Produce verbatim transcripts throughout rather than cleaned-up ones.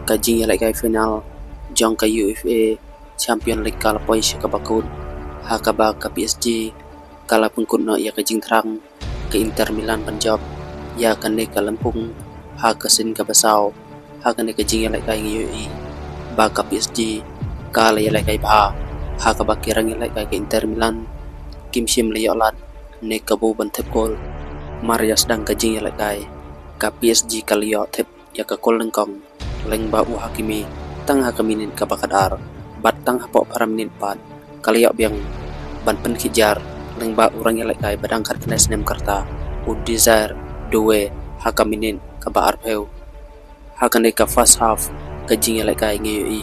Ka jingïalehkai final jong ka UEFA Champion League ka la poi sha kaba kut, ha kaba ka PSG ka la pynkut noh ïa ka jingthrang, ka Inter Milan ban jop ïa kane ka lympung ha ka sien kaba saw. Ha kane ka jingïalehkai ngi ïohi ba ka PSG ka la ïalehkai bha, ha kaba ki rangïalehkai ka Inter Milan kim shym la ïoh lad ne kabu ban thep kol. Mar ïa sdang ka jingïalehkai, ka PSG ka la ïoh thep ïa ka kol nyngkong lyngba u Hakimi tang ha ka minit kaba khatar, bad tang hapoh phra minit pat ka la ïoh biang ban pynkhih jar lyngba u rangïalehkai ba dang khatkhyndai snem ka rta, u Désiré Doué, ha ka minit kaba arphew. Ha kane ka first half ka jingïalehkai ngi ïohi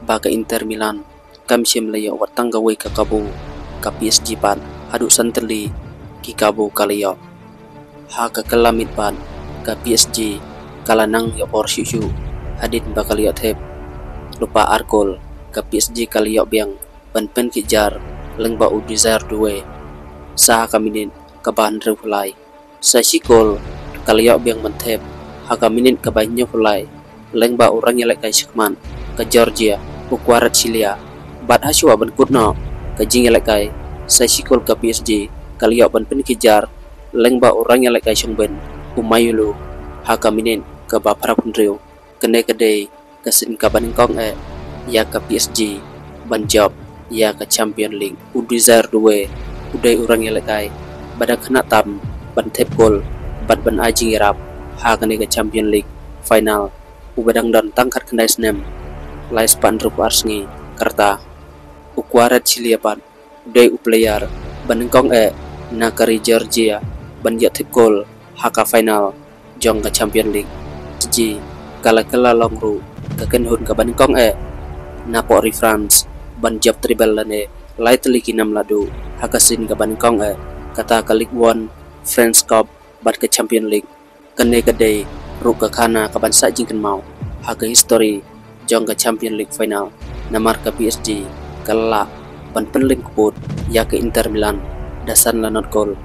ba ka Inter Milan kam shym la ïoh wat tang kawei ka kabu, ka PSG pat haduh san tylli ki kabu ka la ïoh. Ha ka kylla miet pat ka PSG ka la nang ïoh bor shuh shuh, hadien ba ka la ïoh thep lypa ar kol, ka PSG ka la ïoh biang ban pynkhih jar lyngba u Désiré Doué sa ha ka minit kaba hynriew phew lai. Sa shi kol ka la ïoh biang ban thep ha ka minit kaba hynñiew phew lai lyngba u rangïalehkai shakhmat ka Georgia, u Kvaratskhelia. Bad ha shuwa ban kut noh ka jingïalehkai, sa shi kol ka PSG ka la ïoh ban pynkhih jar lyngba u rangïalehkai shongben, u Mayulu, ha ka minit kaba phra phew hynriew. Kane ka dei ka sien kaba nyngkong eh ïa ka PSG ban jop ïa ka Champion League. U Désiré Doué u dei u rangïalehkai ba dang khynnah tam ban thep kol bad ban ai jingïarap ha kane ka Champion League final, uba dang don tang khatkhyndai snem lai spah hynriewphew ar sngi ka rta. U Kvaratskhelia pat u dei u player ba nyngkong eh na ka ri Georgia ban ïoh thep kol ha ka final jong ka Champion League. PSG ka la kylla long ruh ka kynhun kaba nyngkong eh napoh ri France ban jop treble lane lai tylli ki nam lahduh ha ka sien kaba nyngkong eh, kata ka Ligue One, French Cup bad ka Champion League. Kane ka dei ruh ka khana kaban sah jingkynmaw ha ka history jong ka Champion League final, namar ka PSG ka la lah ban pynlem kput ïa ka Inter Milan da san la nod kol